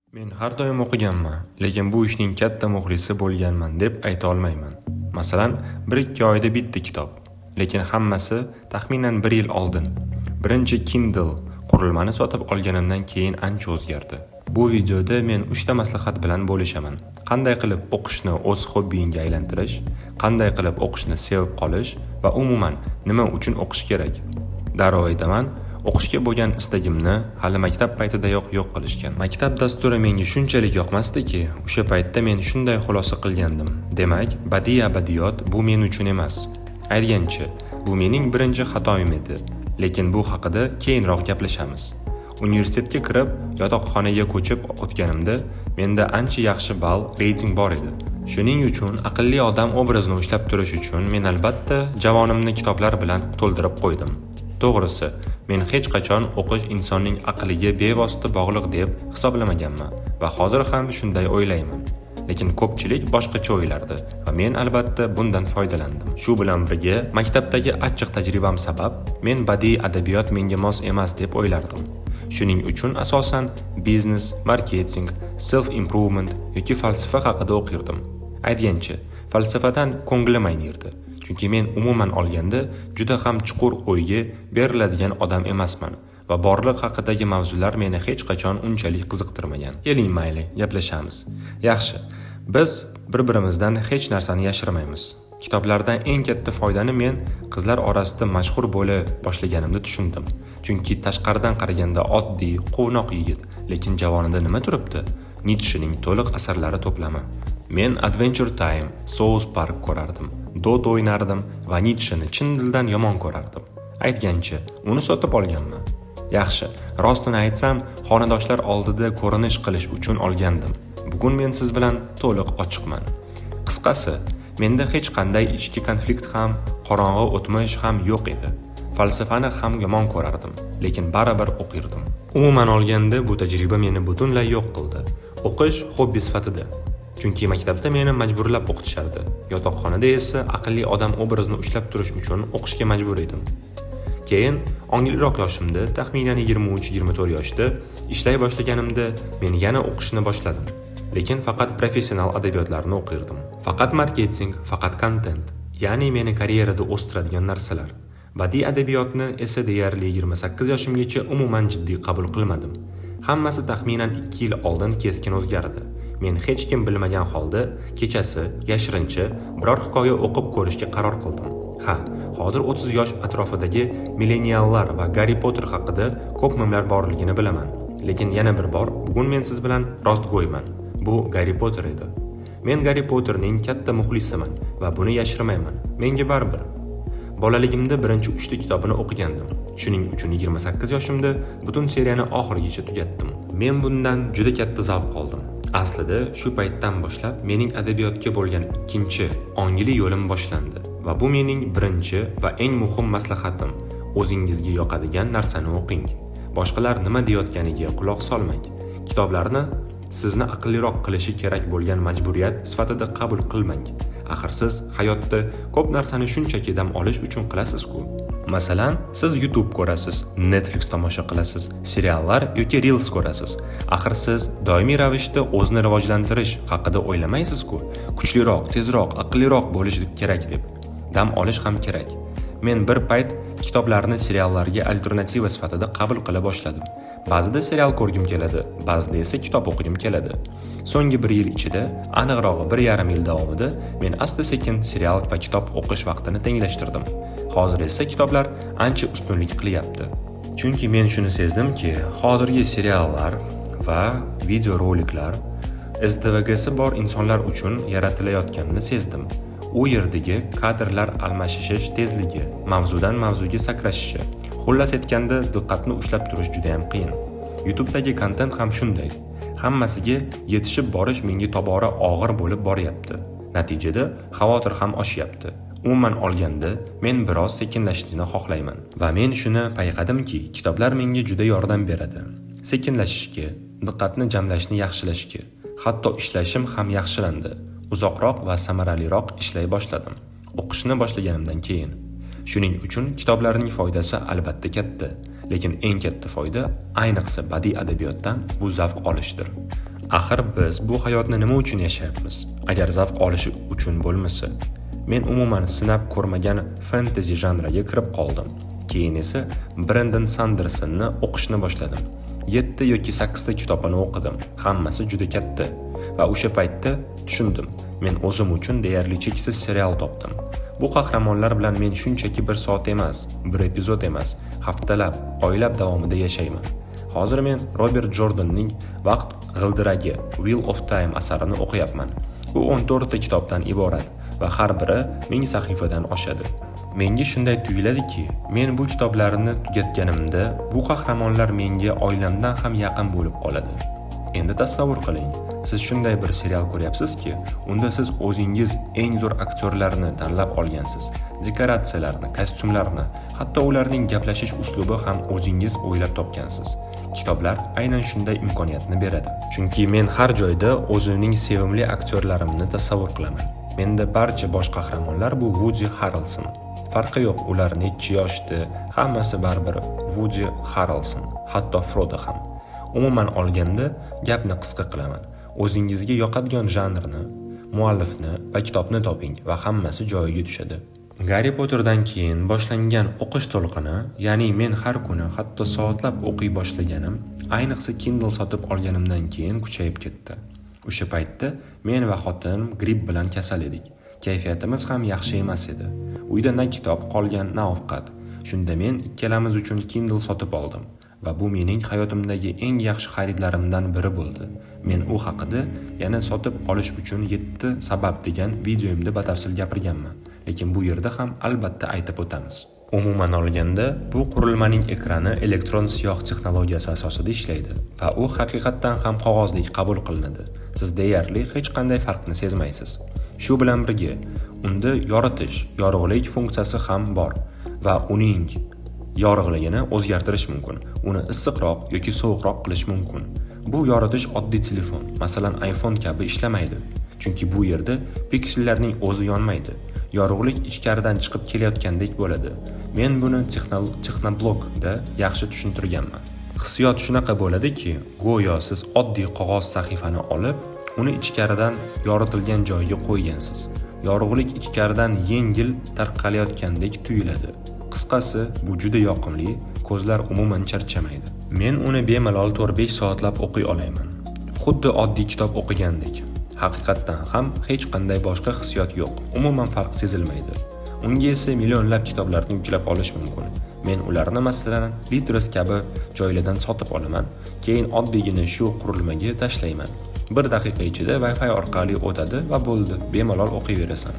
Men har doim o'qiganman, lekin bu ishning katta muxlisi bo'lganman deb ayta olmayman. Masalan, 1-2 oyda bitta kitob. Lekin hammasi taxminan 1 yil oldin. Birinchi Kindle qurilmani sotib olganimdan keyin ancha o'zgardi. Bu videoda men 3 ta maslahat bilan bo'lishaman. Qanday qilib o'qishni o'z hobbiyingga aylantirish, qanday qilib o'qishni sevib qolish va umuman nima uchun o'qish kerak. Darrov aytaman, o'qishga bo'lgan istagimni hali maktab paytidayoq yo'q qilishgan. Maktab dasturi menga shunchalik yoqmasdiki, o'sha paytda men shunday xulosa qilgandim. Demak, badiiy adabiyot bu men uchun emas. Aytgancha, bu mening birinchi xatoyim edi, lekin bu haqida keyinroq gaplashamiz. Universitetga kirib, yotoqxonaga ko'chib o'tganimda menda ancha yaxshi ball reyting bor edi. Shuning uchun aqlli odam obrazini ushlab turish uchun men albatta javonimni kitoblar bilan to'ldirib qo'ydim. To'g'risi, men hech qachon o'qish insonning aqliga bevosita bog'liq deb hisoblamaganman va hozir ham shunday o'ylayman. Lekin ko'pchilik boshqacha o'ylardi va men albatta bundan foydalandim. Shu bilan birga maktabdagi achchiq tajribam sabab men badiiy adabiyot menga mos emas deb o'ylardim. Shuning uchun asosan biznes, marketing, self improvement yoki falsafa haqida o'qirdim. Aytgancha, falsafadan ko'nglim aynirdi. Chunki men umuman olganda juda ham chuqur o'yga beriladigan odam emasman va borliq haqidagi mavzular meni hech qachon unchalik qiziqtirmagan. Keling, mayli, gaplashamiz. Yaxshi, biz bir-birimizdan hech narsani yashirmaymiz. Kitoblardan eng katta foydani men qizlar orasida mashhur bo'la boshlaganimda tushundim. Chunki tashqaridan qaraganda oddiy, quvnoq yigit, lekin javonida nima turibdi? Nitshening to'liq asarlari to'plami. Men Adventure Time, South Park ko'rardim, Dota o'ynardim va Nitsheni chin dildan yomon ko'rardim. Aytgancha, uni sotib olganman. Yaxshi, rostini aytsam, xonadoshlar oldida ko'rinish qilish uchun olgandim. Bugun men siz bilan to'liq ochiqman. Qisqasi, menda hech qanday ichki konflikt ham, qorong'i o'tmish ham yo'q edi. Falsafani ham yomon ko'rardim, lekin baribir o'qirdim. Umuman olganda, bu tajriba meni butunlay yo'q qildi. O'qish hobbi sifatida. Chunki maktabda meni majburlab o'qitishardi. Yotoqxonada esa aqlli odam obrazini ushlab turish uchun o'qishga majbur edim. Keyin ongliroq yoshimda, taxminan 23-24 yoshda ishlay boshlaganimda men yana o'qishni boshladim. Lekin faqat professional adabiyotlarni o'qirdim. Faqat marketing, faqat kontent, ya'ni meni karyerada o'stiradigan narsalar. Badiiy adabiyotni esa deyarli 28 yoshimgacha umuman jiddiy qabul qilmadim. Hammasi taxminan 2 yil oldin keskin o'zgardi. Men hech kim bilmagan holda kechasi yashirincha biror hikoya o'qib ko'rishga qaror qildim. Ha, hozir 30 yosh atrofidagi milleniallar va Garri Potter haqida ko'p memlar borligini bilaman. Lekin yana bir bor bugun men siz bilan rostgo'yman. Bu Garri Potter edi. Men Garri Potterning katta muxlisiman va buni yashirmayman. Menga baribir. Bolaligimda birinchi uchta kitobini o'qigandim. Shuning uchun 28 yoshimda butun seriyani oxirigacha tugatdim. Men bundan juda katta zavq oldim. Aslida shu paytdan boshlab mening adabiyotga bo'lgan ikkinchi ongli yo'lim boshlandi va bu mening birinchi va eng muhim maslahatim. O'zingizga yoqadigan narsani o'qing. Boshqalar nima deyotganiga quloq solmang. Kitoblarni sizni aqlliroq qilishi kerak bo'lgan majburiyat sifatida qabul qilmang. Axir siz hayotda ko'p narsani shunchaki dam olish uchun qilasiz-ku. Masalan, siz YouTube ko'rasiz, Netflix tomosha qilasiz, seriallar yoki Reels ko'rasiz. Axir siz doimiy ravishda o'zini rivojlantirish haqida o'ylamaysiz-ku. Kuchliroq, tezroq, aqlliroq bo'lish kerak deb. Dam olish ham kerak. Men bir payt kitoblarni seriallarga alternativa sifatida qabul qila boshladim. Ba'zida serial ko'rgim keladi, ba'zida esa kitob o'qigim keladi. So'nggi bir yil ichida, aniqrog'i 1,5 yil davomida men asta-sekin serial va kitob o'qish vaqtini tenglashtirdim. Hozir esa kitoblar ancha ustunlik qilyapti. Chunki men shuni sezdimki, hozirgi seriallar va videoroliklar SDVGsi bor insonlar uchun yaratilayotganini sezdim. U yerdagi kadrlar almashishi tezligi, mavzudan mavzuga sakrashishi, xullas aytganda, diqqatni ushlab turish juda ham qiyin. YouTube'dagi kontent ham shunday. Hammasiga yetishib borish menga tobora og'ir bo'lib boryapti. Natijada xavotir ham oshyapti. Umuman olganda, men biroz sekinlashishni xohlayman. Va men shuni payqadimki, kitoblar menga juda yordam beradi. Sekinlashishga, diqqatni jamlashni yaxshilashga, hatto ishlashim ham yaxshilandi. Uzoqroq va samaraliroq ishlay boshladim. O'qishni boshlaganimdan keyin. Shuning uchun kitoblarning foydasi albatta katta, lekin eng katta foyda, ayniqsa badiiy adabiyotdan, bu zavq olishdir. Axir biz bu hayotni nima uchun yashayapmiz, agar zavq olish uchun bo'lmasa? Men umuman sinab ko'rmagan fentezi janriga kirib qoldim. Keyin esa Brendon Sandersonni o'qishni boshladim. 7 yoki 8 ta kitobini o'qidim. Hammasi juda katta. Va o'sha paytda tushundim. Men o'zim uchun deyarli cheksiz serial topdim. Bu qahramonlar bilan men shunchaki bir soat emas, bir epizod emas, haftalab, oylab davomida yashayman. Hozir men Robert Jordanning Vaqt g'ildiragi, Wheel of Time asarini o'qiyapman. U 14 ta kitobdan iborat va har biri 1000 sahifadan oshadi. Menga shunday tuyuladiki, men bu kitoblarni tugatganimda bu qahramonlar menga oilamdan ham yaqin bo'lib qoladi. Endi tasavvur qiling, siz shunday bir serial ko'ryapsizki, unda siz o'zingiz eng zo'r aktyorlarni tanlab olgansiz, dekoratsiyalarni, kostyumlarni, hatto ularning gaplashish uslubi ham o'zingiz o'ylab topgansiz. Kitoblar aynan shunday imkoniyatni beradi. Chunki men har joyda o'zimning sevimli aktyorlarimni tasavvur qilaman. Menda barcha bosh qahramonlar bu Woody Harrelson. Farqi yo'q, ular necha yoshda, hammasi baribir Woody Harrelson, hatto Frodo ham. Umuman olganda, gapni qisqa qilaman. O'zingizga yoqadigan janrni, muallifni va kitobni toping va hammasi joyiga tushadi. Garri Potterdan keyin boshlangan o'qish to'lqini, ya'ni men har kuni hatto soatlab o'qiy boshlaganim, ayniqsa Kindle sotib olganimdan keyin kuchayib ketdi. O'sha paytda men va xotinim gripp bilan kasal edik. Kayfiyatimiz ham yaxshi emas edi. Uyda na kitob qolgan, na ovqat. Shunda men ikkalamiz uchun Kindle sotib oldim va bu mening hayotimdagi eng yaxshi xaridlarimdan biri bo'ldi. Men u haqida yana sotib olish uchun 7 sabab degan videomda batafsil gapirganman. Lekin bu yerda ham albatta aytib o'tamiz. Umuman olganda, bu qurilmaning ekrani elektron siyoh texnologiyasi asosida ishlaydi va u haqiqatdan ham qog'ozdek qabul qilinadi. Siz deyarli hech qanday farqni sezmaysiz. Shu bilan birga, unda yoritish, yorug'lik funksiyasi ham bor va uning yorug'ligini o'zgartirish mumkin. Uni issiqroq yoki sovuqroq qilish mumkin. Bu yoritish oddiy telefon, masalan iPhone kabi ishlamaydi. Chunki bu yerda piksellarning o'zi yonmaydi. Yorug'lik ichkaridan chiqib kelayotgandek bo'ladi. Men buni Texnoblogda yaxshi tushuntirganman. Hissiyot shunaqa bo'ladiki, go'yo siz oddiy qog'oz sahifani olib, uni ichkaridan yoritilgan joyga qo'ygansiz. Yorug'lik ichkaridan yengil tarqalayotgandek tuyuladi. Qisqasi, bu juda yoqimli, ko'zlar umuman charchamaydi. Men uni bemalol 4-5 soatlab o'qiy olayman. Xuddi oddiy kitob o'qigandek. Haqiqatdan ham hech qanday boshqa hissiyot yo'q. Umuman farq sezilmaydi. Unga esa millionlab kitoblarni yuklab olish mumkin. Men ularni, masalan, Litres kabi joylardan sotib olaman, keyin oddiygina shu qurilmaga tashlayman. Bir daqiqa ichida Wi-Fi orqali o'tadi va bo'ldi, bemalol o'qiyverasan.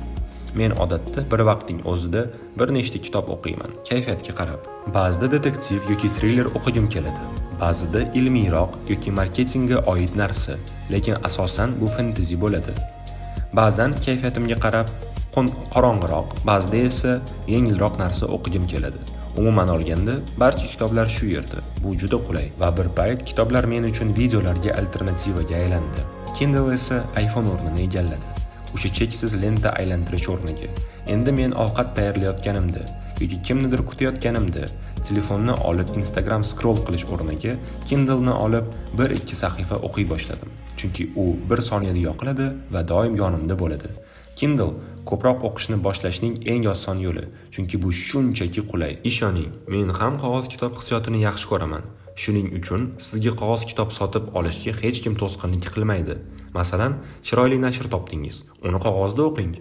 Men odatda bir vaqtning o'zida bir nechta kitob o'qiyman, kayfiyatga qarab. Ba'zida detektiv yoki triller o'qigim keladi. Ba'zida ilmiyroq yoki marketingga oid narsa, lekin asosan bu fentezi bo'ladi. Ba'zan kayfiyatimga qarab qorong'iroq, ba'zida esa yengilroq narsa o'qigim keladi. Umuman olganda, barcha kitoblar shu yerda. Bu juda qulay va bir payt kitoblar men uchun videolarga alternativaga aylandi. Kindle esa iPhone o'rnini egalladi. O'sha cheksiz lenta aylantirish o'rniga. Endi men ovqat tayyorlayotganimda yoki kimnidir kutayotganimda telefonni olib Instagram scroll qilish o'rniga Kindle'ni olib 1-2 sahifa o'qiy boshladim. Chunki u bir soniyada yoqiladi va doim yonimda bo'ladi. Kindle ko'proq o'qishni boshlashning eng oson yo'li, chunki bu shunchaki qulay. Ishoning, men ham qog'oz kitob hissiyotini yaxshi ko'raman. Shuning uchun sizga qog'oz kitob sotib olishga hech kim to'sqinlik qilmaydi. Masalan, chiroyli nashr topdingiz, uni qog'ozda o'qing.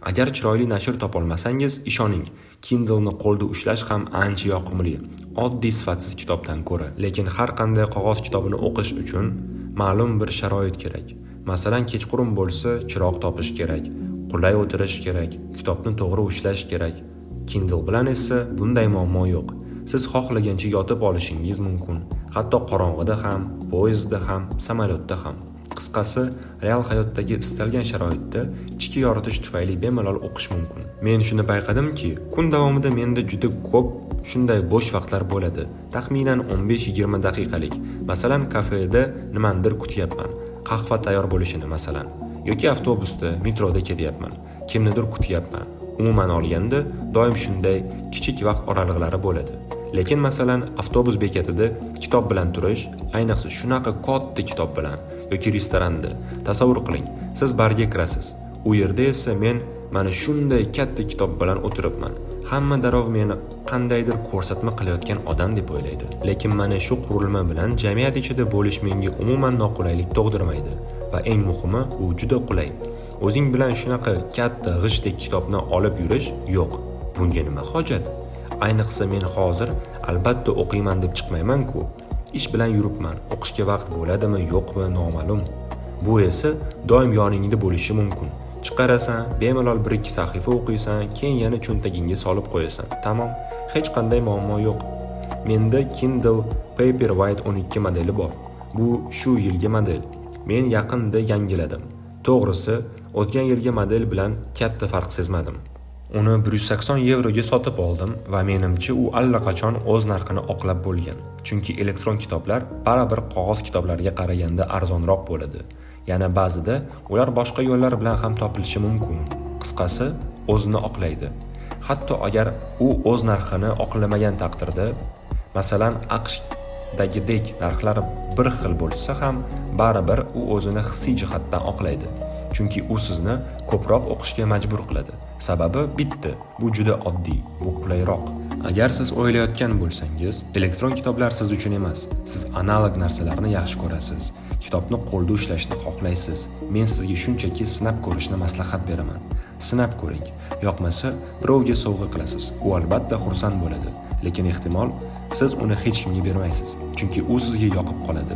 Agar chiroyli nashr topolmasangiz, ishoning, Kindle'ni qo'lda ushlash ham ancha yoqimli, oddiy sifatsiz kitobdan ko'ra. Lekin har qanday qog'oz kitobini o'qish uchun ma'lum bir sharoit kerak. Masalan, kechqurun bo'lsa, chiroq topish kerak, qulay o'tirish kerak, kitobni to'g'ri ushlash kerak. Kindle bilan esa bunday muammo yo'q. Siz xohlagancha yotib olishingiz mumkin. Hatto qorong'ida ham, poyezdda ham, samolyotda ham. Qisqasi, real hayotdagi istalgan sharoitda ichki yoritish tufayli bemalol o'qish mumkin. Men shuni payqadimki, kun davomida menda juda ko'p shunday bo'sh vaqtlar bo'ladi. Taxminan 15-20 daqiqalik. Masalan, kafeda nimanidir kutyapman. Qahva tayyor bo'lishini masalan. Yoki avtobusda, metroda ketyapman. Kimnidir kutyapman. Umuman olganda, doim shunday kichik vaqt oraliqlari bo'ladi. Lekin masalan, avtobus bekatida kitob bilan turish, ayniqsa shunaqa katta kitob bilan yoki restoranda. Tasavvur qiling, siz barga kirasiz. U yerda esa men mana shunday katta kitob bilan o'tiribman. Hamma darrov meni qandaydir ko'rsatma qilayotgan odam deb o'ylaydi. Lekin mana shu qurilma bilan jamiyat ichida bo'lish menga umuman noqulaylik tug'dirmaydi va eng muhimi, u juda qulay. O'zing bilan shunaqa katta g'ishtdek kitobni olib yurish yo'q. Bunga nima hojat? Ayniqsa men hozir albatta o'qiyman deb chiqmayman-ku. Ish bilan yuribman. O'qishga vaqt bo'ladimi, yo'qmi, noma'lum. Bu esa doim yoningda bo'lishi mumkin. Chiqarasan, bemalol 1-2 sahifa o'qiysan, keyin yana cho'ntagingga solib qo'yasan. Tamom, hech qanday muammo yo'q. Menda Kindle Paperwhite 12 modeli bor. Bu shu yilgi model. Men yaqinda yangiladim. To'g'risi, o'tgan yilgi model bilan katta farq sezmadim. Uni 180 yevroga sotib oldim va menimcha u allaqachon o'z narxini oqlab bo'lgan. Chunki elektron kitoblar baribir qog'oz kitoblarga qaraganda arzonroq bo'ladi. Yana ba'zida ular boshqa yo'llar bilan ham topilishi mumkin. Qisqasi, o'zini oqlaydi. Hatto agar u o'z narxini oqlamagan taqdirda, masalan, AQShdagidek narxlar bir xil bo'lsa ham, baribir u o'zini hissiy jihatdan oqlaydi. Chunki u sizni ko'proq o'qishga majbur qiladi. Sababi bitta, bu juda oddiy, bu qulayroq. Agar siz o'ylayotgan bo'lsangiz, elektron kitoblar siz uchun emas, siz analog narsalarni yaxshi ko'rasiz, kitobni qo'lda ushlashni xohlaysiz. Men sizga shunchaki sinab ko'rishni maslahat beraman. Sinab ko'ring. Yoqmasa, birovga sovg'a qilasiz. U albatta xursand bo'ladi. Lekin ehtimol, siz uni hech kimga bermaysiz, chunki u sizga yoqib qoladi.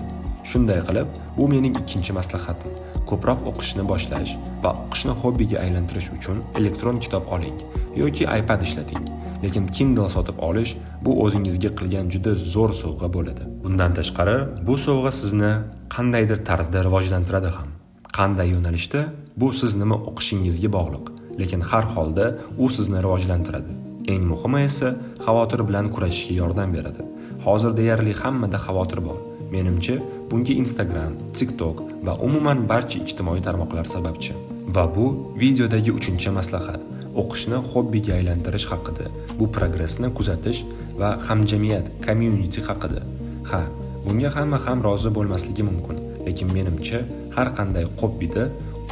Shunday qilib, bu mening ikkinchi maslahatim. Ko'proq o'qishni boshlash va o'qishni hobbiga aylantirish uchun elektron kitob oling yoki iPad ishlating. Lekin Kindle sotib olish bu o'zingizga qilgan juda zo'r sovg'a bo'ladi. Bundan tashqari, bu sovg'a sizni qandaydir tarzda rivojlantiradi ham. Qanday yo'nalishda? Bu siz nima o'qishingizga bog'liq. Lekin har holda u sizni rivojlantiradi. Eng muhimi esa xavotir bilan kurashishga yordam beradi. Hozir deyarli hammada xavotir bor. Menimcha, bunga Instagram, TikTok va umuman barcha ijtimoiy tarmoqlar sababchi. Va bu videodagi uchinchi maslahat. O'qishni hobbiga aylantirish haqida. Bu progressni kuzatish va hamjamiyat, community haqida. Ha, bunga hamma ham rozi bo'lmasligi mumkin, lekin menimcha, har qanday hobbida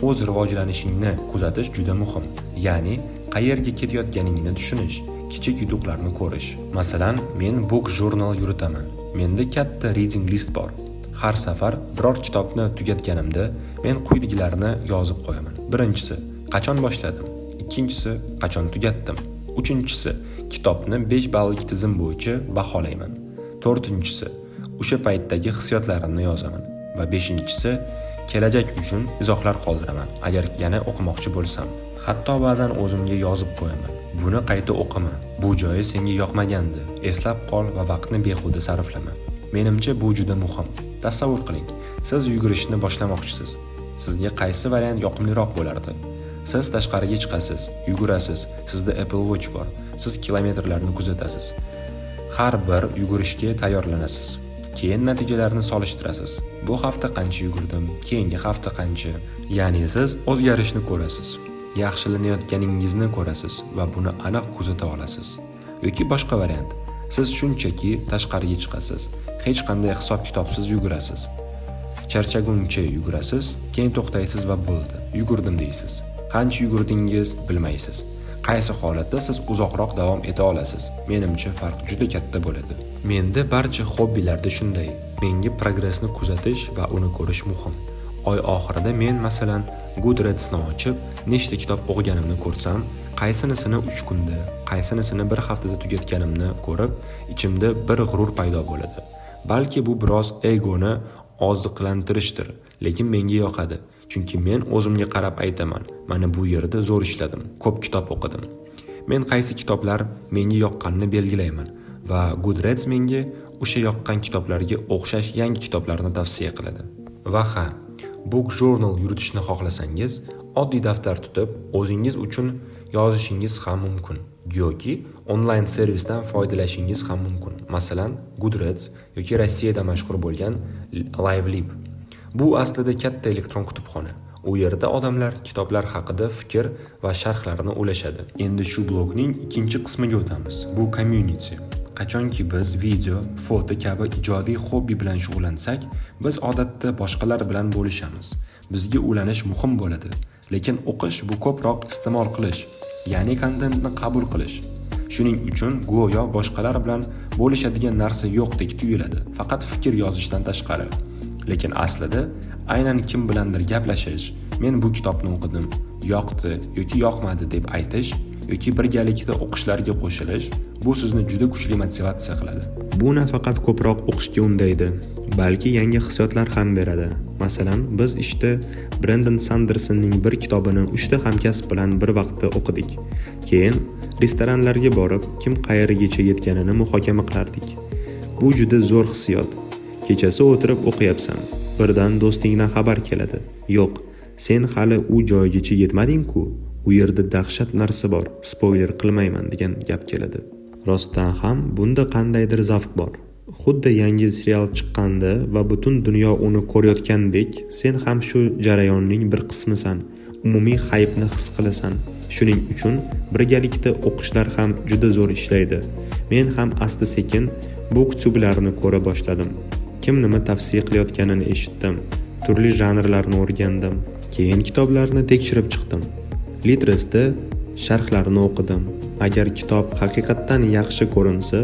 o'z rivojlanishingni kuzatish juda muhim. Ya'ni qayerga ketayotganingni tushunish, kichik yutuqlarni ko'rish. Masalan, men book journal yuritaman. Menda katta reading list bor. Har safar biror kitobni tugatganimda men quyidagilarni yozib qo'yaman. Birinchisi, qachon boshladim? Ikkinchisi, qachon tugatdim? Uchinchisi, kitobni 5 ballik tizim bo'yicha baholayman. To'rtinchisi, o'sha paytdagi hissiyotlarimni yozaman va beshinchisi, kelajak uchun izohlar qoldiraman, agar yana o'qimoqchi bo'lsam. Hatto ba'zan o'zimga yozib qo'yaman. Buni qayta o'qima. Bu joyi senga yoqmagandi. Eslab qol va vaqtni behuda sarflama. Menimcha, bu juda muhim. Tasavvur qiling, siz yugurishni boshlamoqchisiz. Sizga qaysi variant yoqimliroq bo'lardi? Siz tashqariga chiqasiz, yugurasiz, sizda Apple Watch bor. Siz kilometrlarni kuzatasiz. Har bir yugurishga tayyorlanasiz. Keyin natijalarni solishtirasiz. Bu hafta qancha yugurdim, keyingi hafta qancha? Ya'ni siz o'zgarishni ko'rasiz. Yaxshilanayotganingizni ko'rasiz va buni aniq kuzata olasiz. Yoki boshqa variant. Siz shunchaki tashqariga chiqasiz, hech qanday hisob-kitobsiz yugurasiz. Charchaguncha yugurasiz, keyin to'xtaysiz va bo'ldi. Yugurdim deysiz. Qancha yugurdingiz bilmaysiz. Qaysi holatda siz uzoqroq davom eta olasiz? Menimcha, farq juda katta bo'ladi. Menda barcha hobbilarda shunday. Menga progressni kuzatish va uni ko'rish muhim. Oy oxirida men, masalan, Goodreadsni ochib, nechta kitob o'qiganimni ko'rsam, qaysinisini 3 kunda, qaysinisini bir haftada tugatganimni ko'rib, ichimda bir g'urur paydo bo'ladi. Balki bu biroz egoni oziqlantirishdir, lekin menga yoqadi. Chunki men o'zimga qarab aytaman, mana bu yerda zo'r ishladim, ko'p kitob o'qidim. Men qaysi kitoblar menga yoqqanini belgilayman va Goodreads menga o'sha yoqqan kitoblarga o'xshash yangi kitoblarni tavsiya qiladi. Va ha, book journal yuritishni xohlasangiz, oddiy daftar tutib, o'zingiz uchun yozishingiz ham mumkin yoki onlayn servisdan foydalanishingiz ham mumkin. Masalan, Goodreads yoki Rossiyada mashhur bo'lgan LiveLib. Bu aslida katta elektron kutubxona. U yerda odamlar kitoblar haqida fikr va sharhlarni ulashadi. Endi shu blogning ikkinchi qismiga o'tamiz. Bu community. Qachonki biz video, foto kabi ijodiy xobbi bilan shug'ullansak, biz odatda boshqalar bilan bo'lishamiz. Bizga ulanish muhim bo'ladi. Lekin o'qish bu ko'proq iste'mol qilish, ya'ni kontentni qabul qilish. Shuning uchun go'yo boshqalar bilan bo'lishadigan narsa yo'qdek tuyuladi, faqat fikr yozishdan tashqari. Lekin aslida aynan kim bilandir gaplashish, men bu kitobni o'qidim, yoqdi yoki yoqmadi deb aytish yoki birgalikda o'qishlarga qo'shilish bu sizni juda kuchli motivatsiya qiladi. Bu nafaqat ko'proq o'qishga undaydi, balki yangi hissiyotlar ham beradi. Masalan, biz ishda Brendon Sandersonning bir kitobini 3 ta hamkasb bilan bir vaqtda o'qidik. Keyin restoranlarga borib, kim qayerigacha yetganini muhokama qilardik. Bu juda zo'r hissiyot. Kechasi o'tirib o'qiyapsan. Birdan do'stingdan xabar keladi. Yo'q, sen hali u joygacha yetmading-ku. U yerda dahshat narsa bor, spoiler qilmayman degan gap keladi. Rostdan ham bunda qandaydir zavq bor. Xuddi yangi serial chiqqanda va butun dunyo uni ko'rayotgandek, sen ham shu jarayonning bir qismisan. Umumiy haypni his qilasan. Shuning uchun birgalikda o'qishlar ham juda zo'r ishlaydi. Men ham asta-sekin BookTube'larni ko'ra boshladim. Kim nima tavsiya qilayotganini eshitdim. Turli janrlarni o'rgandim. Keyin kitoblarni tekshirib chiqdim. LitResda sharhlarni o'qidim. Agar kitob haqiqatdan yaxshi ko'rinsa,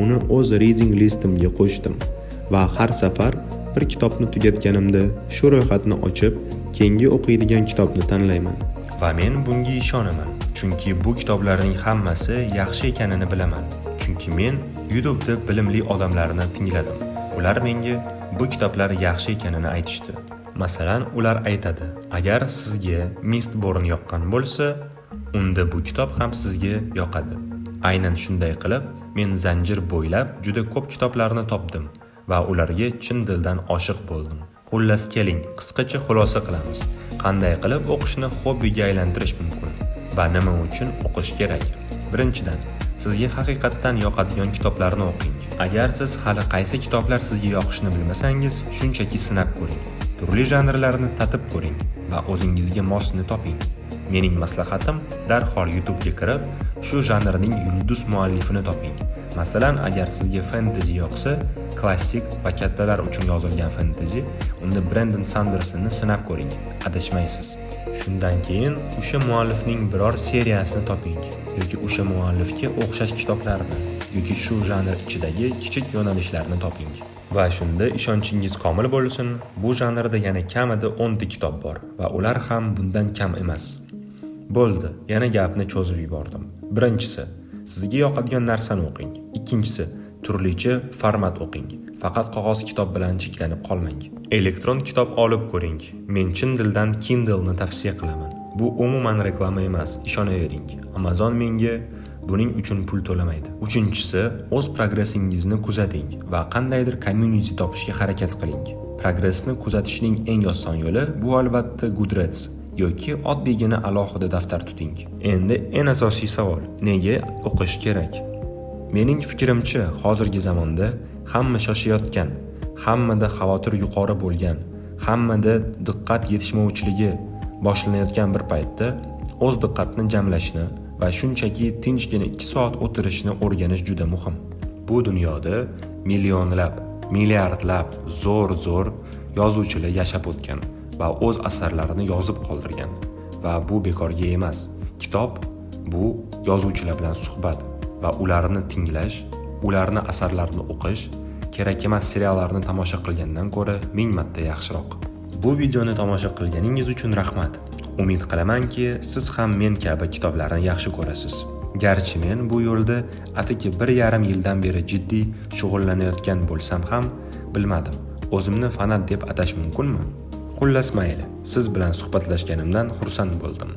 uni o'z reading listimga qo'shdim va har safar bir kitobni tugatganimda shu ro'yxatni ochib, keyingi o'qiydigan kitobni tanlayman. Va men bunga ishonaman, chunki bu kitoblarning hammasi yaxshi ekanini bilaman. Chunki men YouTube'da bilimli odamlarni tingladim. Ular menga bu kitoblar yaxshi ekanini aytishdi. Masalan, ular aytadi: agar sizga Mistborn yoqqan bo'lsa, unda bu kitob ham sizga yoqadi. Aynan shunday qilib, men zanjir bo'ylab juda ko'p kitoblarni topdim va ularga chin dildan oshiq bo'ldim. Xullas, keling, qisqacha xulosa qilamiz. Qanday qilib o'qishni hobbiga aylantirish mumkin va nima uchun o'qish kerak? Birinchidan, sizga haqiqatdan yoqadigan kitoblarni o'qing. Agar siz hali qaysi kitoblar sizga yoqishini bilmasangiz, shunchaki sinab ko'ring. Turli janrlarni tatib ko'ring va o'zingizga mosini toping. Mening maslahatim, darhol YouTube'ga kirib, shu janrning yulduz muallifini toping. Masalan, agar sizga fantasy yoqsa, klassik va kattalar uchun yozilgan fantasy, unda Brendon Sandersonni sinab ko'ring, adashmaysiz. Shundan keyin o'sha muallifning biror seriyasini toping yoki o'sha muallifga o'xshash kitoblarni yoki shu janr ichidagi kichik yo'nalishlarni toping. Va shunda ishonchingiz komil bo'lsin, bu janrda yana kamida 10 ta kitob bor va ular ham bundan kam emas. Bo'ldi, yana gapni cho'zib yubordim. Birinchisi, sizga yoqadigan narsani o'qing. Ikkinchisi, turlicha format o'qing. Faqat qog'oz kitob bilan cheklanib qolmang. Elektron kitob olib ko'ring. Men chin dildan Kindle'ni tavsiya qilaman. Bu umuman reklama emas, ishonavering. Amazon menga buning uchun pul to'lamaydi. Uchinchisi, o'z progressingizni kuzating va qandaydir community topishga harakat qiling. Progressni kuzatishning eng oson yo'li bu albatta Goodreads yoki oddiygina alohida daftar tuting. Endi eng asosiy savol: nega o'qish kerak? Mening fikrimcha, hozirgi zamonda hamma shoshayotgan, hammada xavotir yuqori bo'lgan, hammada diqqat yetishmovchiligi boshlanayotgan bir paytda o'z diqqatni jamlashni va shunchaki tinchgina 2 soat o'tirishni o'rganish juda muhim. Bu dunyoda millionlab, milliardlab zo'r-zo'r yozuvchilar yashab o'tgan va o'z asarlarini yozib qoldirgan va bu bekorga emas. Kitob bu yozuvchilar bilan suhbat va ularni tinglash, ularni asarlarini o'qish, kerak emas seriallarni tomosha qilgandan ko'ra ming marta yaxshiroq. Bu videoni tomosha qilganingiz uchun rahmat. Umid qilamanki, siz ham men kabi kitoblarni yaxshi ko'rasiz. Garchi men bu yo'lda atigi 1,5 yildan beri jiddiy shug'ullanayotgan bo'lsam ham, bilmadim. O'zimni fanat deb atash mumkinmi? Xullas mayli, siz bilan suhbatlashganimdan xursand bo'ldim.